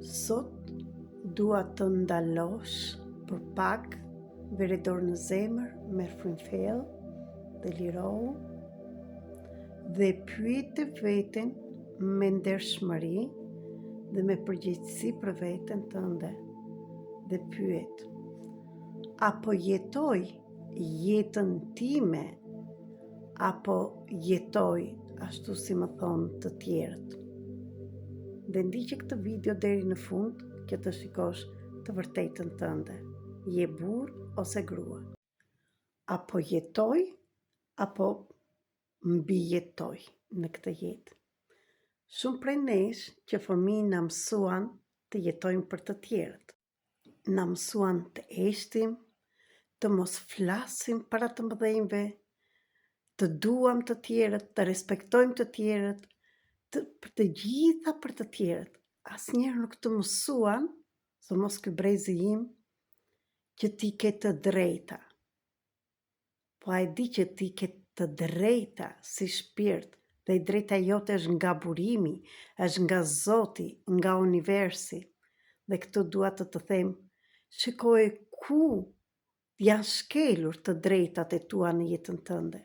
Sot dua të ndalosh për pak, vëre dorën në zemër, merr frymë thellë dhe lirohu dhe pyete veten me ndershmëri dhe me përgjegjësi për veten tënde dhe pyet a po jetoj jetën time apo jetoj ashtu si më thonë të tjerët. Dhe ndiqe këtë video deri në fund që të shikosh të vërtetën tënde. Je burrë ose grua. A po jetoj apo mbijetoj në këtë jetë. Shumë prej nesh që fëmijë na mësuan të jetojmë për të tjerët. Na mësuan të heshtim, të mos flasim para të mëdhenjve, të duam të tjerët, të respektojmë të tjerët, të, për të gjitha për të tjerët. Asnjëherë nuk të mësuan, sidomos ky brezi im, që ti ke të drejta. Po a e di që ti ke të drejta si shpirt dhe e drejta jote është nga burimi, është nga Zoti, nga universi. Dhe këtu dua të të them, shikoje ku janë shkelur të drejtat e tua në jetën tënde.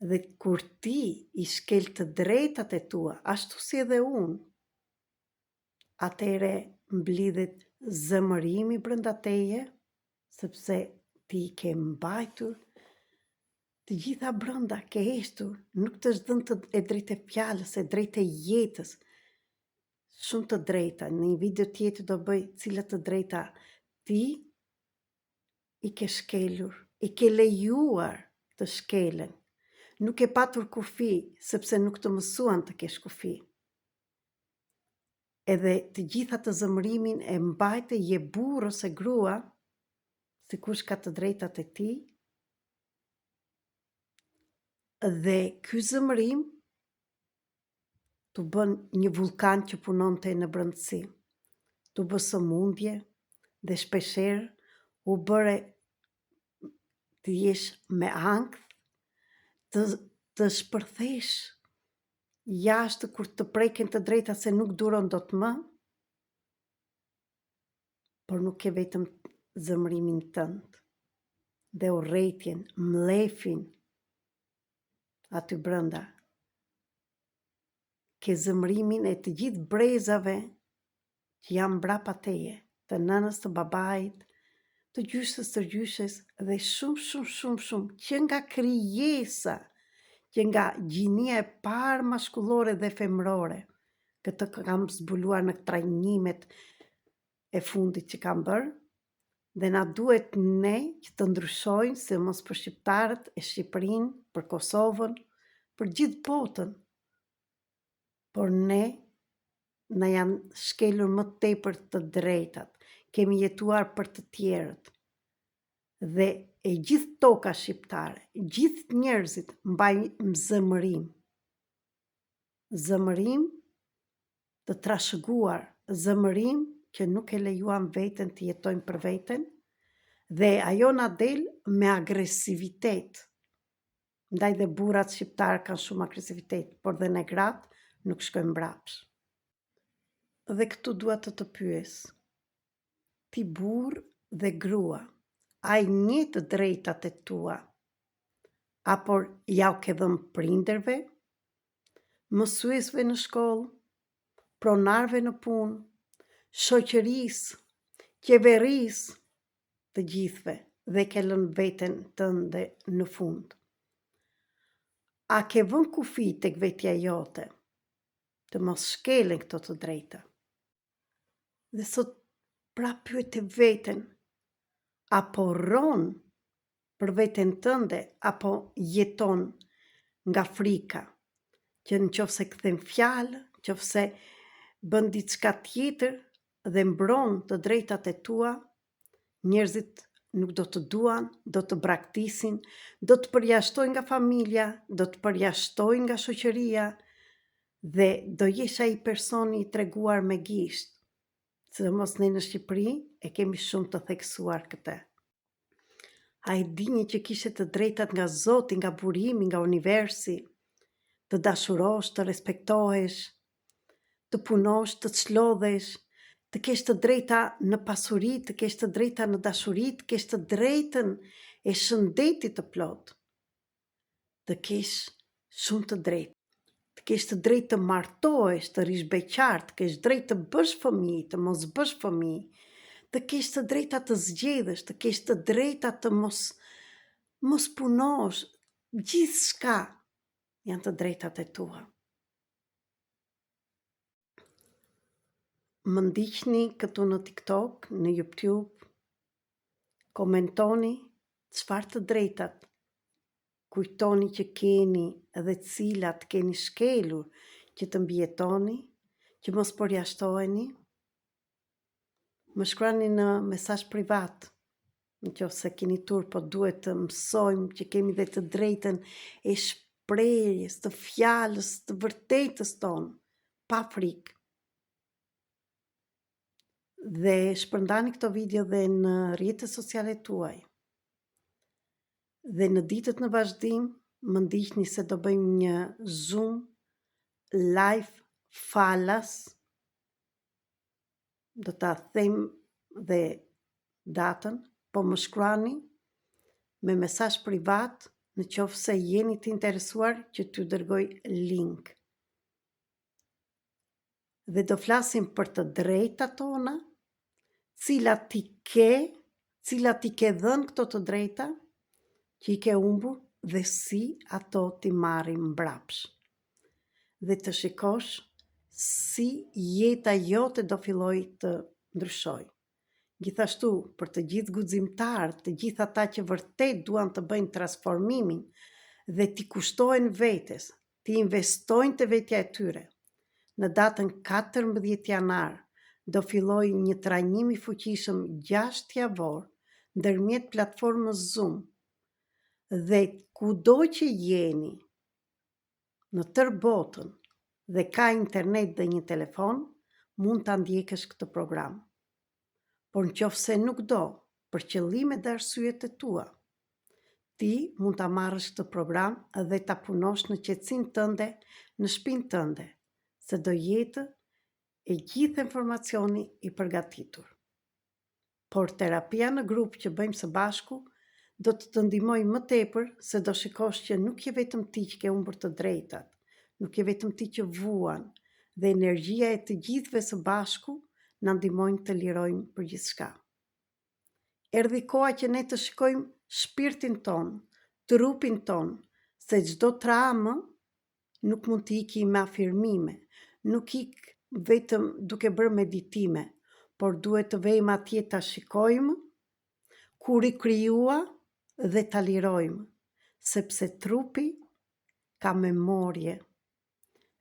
Dhe kur ti i shkel të drejtat e tua, ashtu si edhe unë, atëherë mblidhet zemërimi brenda teje, sepse ti i ke mbajtur të gjitha brenda, ke heshtur, nuk të është dhënë të e drejtë e fjalës, e drejtë e jetës, shumë të drejta, në një video tjetër do bëj cilat të drejta ti i ke shkelur, i ke lejuar të shkelen. Nuk ke patur kufi, sepse nuk të mësuan të kesh kufi. Edhe të gjithë atë zemërimin e mbajte je burrë ose grua, sekush ka të drejtat e tij, dhe ky zemërim t'u bë një vullkan që punonte në brendësi, t'u bë sëmundje dhe shpeshherë u bëre të jesh me ankth, të, të shpërthesh jashtë kur të preken të drejtat se nuk duron dot më, por nuk ke vetëm zemërimin tënd dhe urrejtjen, mllefin aty brenda. Ke zemërimin e të gjithë brezave që janë mbrapa teje, të nënës, të babait, të gjyshës, stërgjyshes dhe shumë shumë shumë shumë që nga krijesa, që nga gjinia e parë mashkullore dhe femërore. Këtë kam zbuluar në trajnimet e fundit që kam bërë dhe na duhet ne që të ndryshojmë, sidomos për shqiptarët e Shqipërinë, për Kosovën, për gjithë botën. Por ne na janë shkelur më tepër të drejtat, kemi jetuar për të tjerët. Dhe e gjithë toka shqiptare, gjithë njerëzit mbajnë zemërim. Zemërim të trashëguar, zemërim që nuk e lejuam veten të jetojmë për veten dhe ajo na del me agresivitet. Ndaj dhe burrat shqiptarë kanë shumë agresivitet, por dhe ne gratë nuk shkojmë mbrapsht. Dhe këtu dua të të pyes, ti burrë dhe grua, a i njeh të drejtat e tua, apo ja u ke dhënë prindërve, mësuesve në shkollë, pronarëve në punë, shoqërisë, qeverisë, të gjithëve dhe ke lënë veten tënde në fund. A ke vënë kufi tek vetja jote të mos shkelen këto të drejta? Dhe sot prapë pyete veten, a po rron për veten tënde apo jeton nga frika, që në qoftë se kthen fjalë, në qoftë se bën diçka tjetër dhe mbron të drejtat e tua, njerëzit nuk do të duan, do të braktisin, do të përjashtojnë nga familja, do të përjashtojnë nga shoqëria dhe do jesh ai personi i treguar me gisht. Sidomos ne në Shqipëri e kemi shumë të theksuar këtë. A e dini që kishe të drejtat nga Zoti, nga burimi, nga universi, të dashurosh, të respektohesh, Të punosh, të çlodhesh, të kesh të drejta në pasuri, të kesh të drejta në dashuri, të kesh të drejtën e shëndetit të plotë. Të kesh shumë të drejtë. Të kesh të drejtë të martohesh, të rrish beqar, të kesh drejtë të bësh fëmijë, të mos bësh fëmijë, të kesh të drejta të zgjedhësh, të kesh të drejta të mos mos punosh, gjithçka janë të drejtat e tua. Më ndiqni këtu në TikTok, në YouTube, komentoni çfarë të drejtat kujtoni që keni dhe cilat keni shkelur që të mbijetoni, që mos përjashtoheni. Më shkruani në mesazh privat, në qoftë se keni turp, po duhet të mësojmë që kemi dhe të drejtën e shprehjes, të fjalës, të vërtetës tonë, pa frikë. Dhe shpërndani këto video dhe në rrjetet sociale tuaj. Dhe në ditët në vazhdim, më ndiqni se do bëjmë një Zoom live falas do ta them dhe datën, po më shkruani me mesazh privat në qoftë se jeni të interesuar që t'ju dërgoj link. Dhe do flasim për të drejtat tona, cilat i ke, cilat i ke dhënë këto të drejta, që i ke humbur dhe si ato t'i marrim mbrapsht. Dhe të shikosh si jeta jote do fillojë të ndryshojë. Gjithashtu, për të gjithë guximtarët, të gjithë ata që vërtet duan të bëjnë transformimin dhe t'i kushtohen vetes, t'i investojnë te vetja e tyre, në datën 14 janar do fillojë një trajnim i fuqishëm 6 javor ndërmjet platformës Zoom dhe kudo që jeni në tërë botën dhe ka internet dhe një telefon, mund ta ndjekësh këtë program. Por në qoftë se nuk do, për qëllimet dhe arsyet e tua, ti mund ta marrësh këtë program dhe ta punosh në qetësinë tënde, në shpinë tënde, se do jetë e gjithë informacioni i përgatitur. Por terapia në grup që bëjmë së bashku do të të ndihmojë më tepër se do shikosh që nuk je vetëm ti që ke humbur të drejtat, nuk je vetëm ti që vuan dhe energjia e të gjithëve së bashku na ndihmojnë të lirojmë për gjithçka. Erdhi koha që ne të shikojmë shpirtin tonë, trupin tonë, se çdo traumë nuk mund të iki me afirmime, nuk ik vetëm duke bërë meditime, por duhet të vejmë atje ta shikojmë, kur u krijua dhe ta lirojmë, sepse trupi ka memorie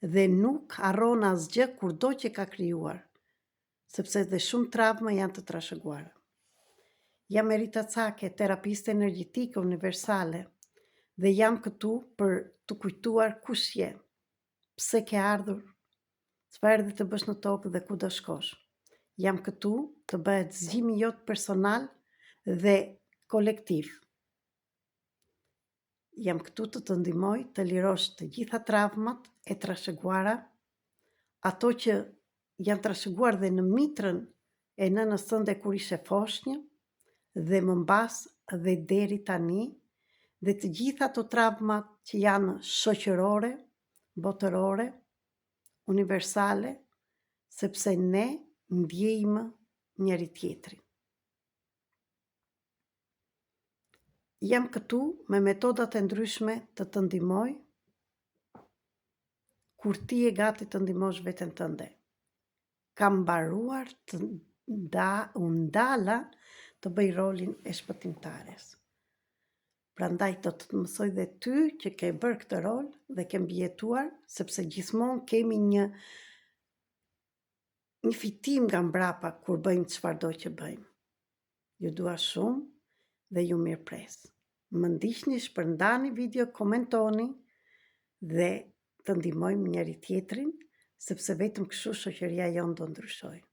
dhe nuk harron asgjë kurdo që ka krijuar, sepse dhe shumë travma janë të trashëguara. Jam Erita Cake, terapiste energjetike universale dhe jam këtu për të kujtuar kush je, pse ke ardhur, çfarë erdhe të bësh në tokë dhe ku do shkosh. Jam këtu të bëhet zgjimi jot personal dhe kolektiv. Jam këtu të të ndihmoj të lirosh të gjitha travmat e trashëguara, ato që janë trashëguar dhe në mitrën e nënës tënde kur ishe foshnjë dhe më mbas dhe deri tani dhe të gjitha ato travmat që janë shoqërore, botërore, universale, sepse ne ndjejmë njëri tjetrin. Jam këtu me metodat e ndryshme të të ndihmoj kur ti je gati të ndihmosh veten tënde. Kam mbaruar të nda, u ndala të bëj rolin e shpëtimtares. Prandaj do të të mësoj dhe ty që ke bërë këtë rol dhe ke mbijetuar, sepse gjithmonë kemi një një fitim nga mbrapa kur bëjmë çfarëdo që bëjmë. Ju dua shumë dhe ju mirëpres. Më ndiqni, shpërndani video, komentoni dhe të ndihmojmë njëri tjetrin, sepse vetëm kështu shoqëria jonë do ndryshojë.